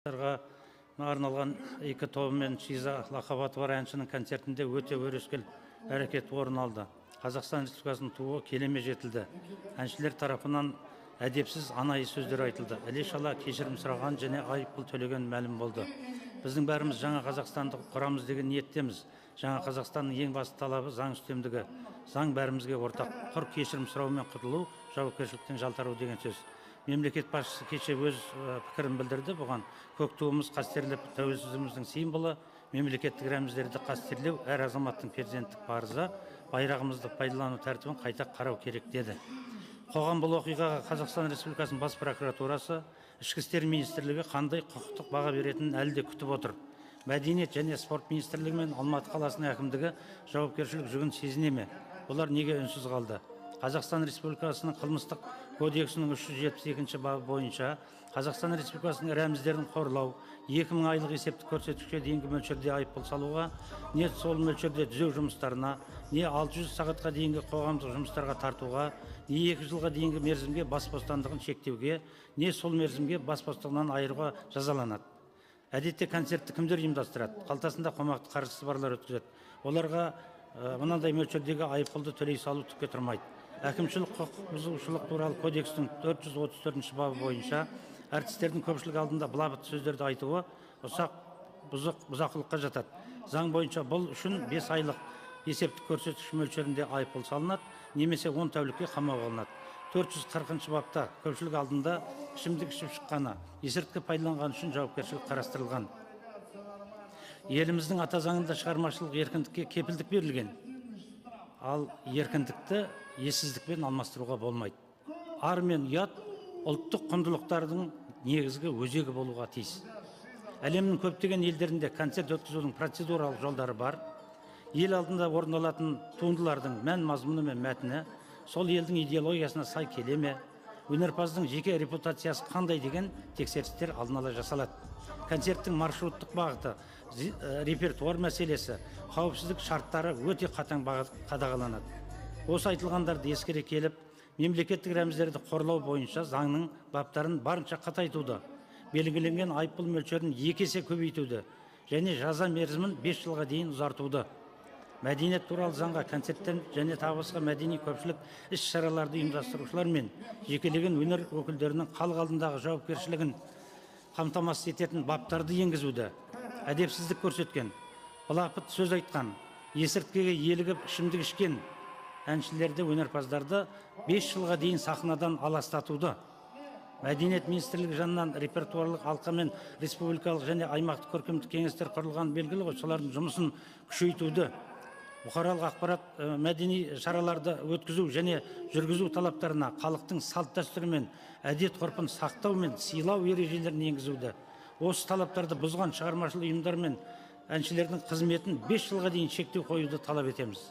Арналған екі тобы мен Шиза лақап аты бар әншінің концертінде өте өрескел әрекет орын алды. Қазақстан Республикасының туы келеме жетілді. Әншілер тарапынан әдепсіз, анайы сөздер айтылды. Іле шала кешірім сұраған және айыппұл төлеген мәлім болды. Біздің бәріміз жаңа Қазақстанды құрамыз деген ниеттеміз. Жаңа Қазақстанның ең басты талабы — заң үстемдігі. Заң бәрімізге ортақ. Құр кешірім сұраумен құтылу — жауапкершіліктен жалтару деген сөз. Мемлекет басшысы кеше өз пікірін білдірді бұған. Көк туымыз қастерлеп, тәуелсіздігіміздің символы. Мемлекеттік рәміздерді қастерлеу — әр азаматтың перзенттік парызы. Байрағымызды пайдалану тәртібін қайта қарау керек деді. Қоғам бұл оқиғаға Қазақстан Республикасының Бас прокуратурасы, Ішкі істер министрлігі қандай құқықтық баға беретінін әлі де күтіп отыр. Мәдениет және спорт министрлігі мен Алматы қаласының әкімдігі жауапкершілік жүгін сезіне ме? Олар неге үнсіз қалды? Қазақстан Республикасының Қылмыстық кодексінің 372 бабы бойынша Қазақстан Республикасының рәміздерін қорлау 2000 айлық есептік көрсеткішке дейінгі мөлшерде айыппұл салуға, не сол мөлшерде түзеу жұмыстарына, не 600 сағатқа дейінгі қоғамдық жұмыстарға тартуға, не 2 жылға дейінгі мерзімге бас бостандығын шектеуге, не сол мерзімге бас бостандығынан айыруға жазаланады. Әдетте концертті кімдер ұйымдастырады? Қалтасында қомақты қаржысы барлар өткізеді. Оларға мынандай мөлшердегі айыппұлды төлей салу түкке тұрмайды. Әкімшілік құқық бұзушылық туралы кодекстің 434 бабы бойынша әртістердің көпшілік алдында былапыт сөздерді айтуы ұсақ бұзақылыққа жатады. Заң бойынша бұл үшін 5 айлық есептік көрсеткіш мөлшерінде айыппұл салынады немесе 10 тәулікке қамауға алынады. 440 бапта көпшілік алдында ішімдік ішіп шыққаны, есірткі пайдаланғаны үшін жауапкершілік қарастырылған. Еліміздің Ата заңында шығармашылық еркіндікке кепілдік берілген. Ал еркіндікті ессіздікпен алмастыруға болмайды. Ар мен ұят ұлттық құндылықтардың негізгі өзегі болуға тиіс. Әлемнің көптеген елдерінде концерт өткізудің процедуралық жолдары бар. Ел алдында орындалатын туындылардың мән мазмұны мен мәтіні сол елдің идеологиясына сай келе ме, өнерпаздың жеке репутациясы қандай деген тексерістер алдын ала жасалады. Концерттің маршруттық бағыты, репертуар мәселесі, қауіпсіздік шарттары өте қатаң қадағаланады. Осы айтылғандарды ескере келіп, мемлекеттік рәміздерді қорлау бойынша заңның баптарын барынша қатайтуды, белгіленген айыппұл мөлшерін екі есе көбейтуді және жаза мерзімін 5 жылға дейін ұзартуды, Мәдениет туралы заңға концерттер және тағы басқа мәдени көпшілік іс шараларды ұйымдастырушылар мен жекелеген өнер өкілдерінің халық алдындағы жауапкершілігін қамтамасыз ететін баптарды енгізуді, әдепсіздік көрсеткен, былапыт сөз айтқан, есірткіге елігіп ішімдік ішкен әншілерді, өнерпаздарды 5 жылға дейін сахнадан аластатуды, Мәдениет министрлігі жанынан репертуарлық алқа мен республикалық және аймақтық көркемдік кеңестер құрылғаны белгілі ғой, солардың жұмысын күшейтуді, бұқаралық ақпарат мәдени шараларды өткізу және жүргізу талаптарына халықтың салт дәстүрі мен әдет ғұрпын сақтау мен сыйлау ережелерін енгізуді, осы талаптарды бұзған шығармашылық ұйымдар мен әншілердің қызметін 5 жылға дейін шектеу қоюды талап етеміз.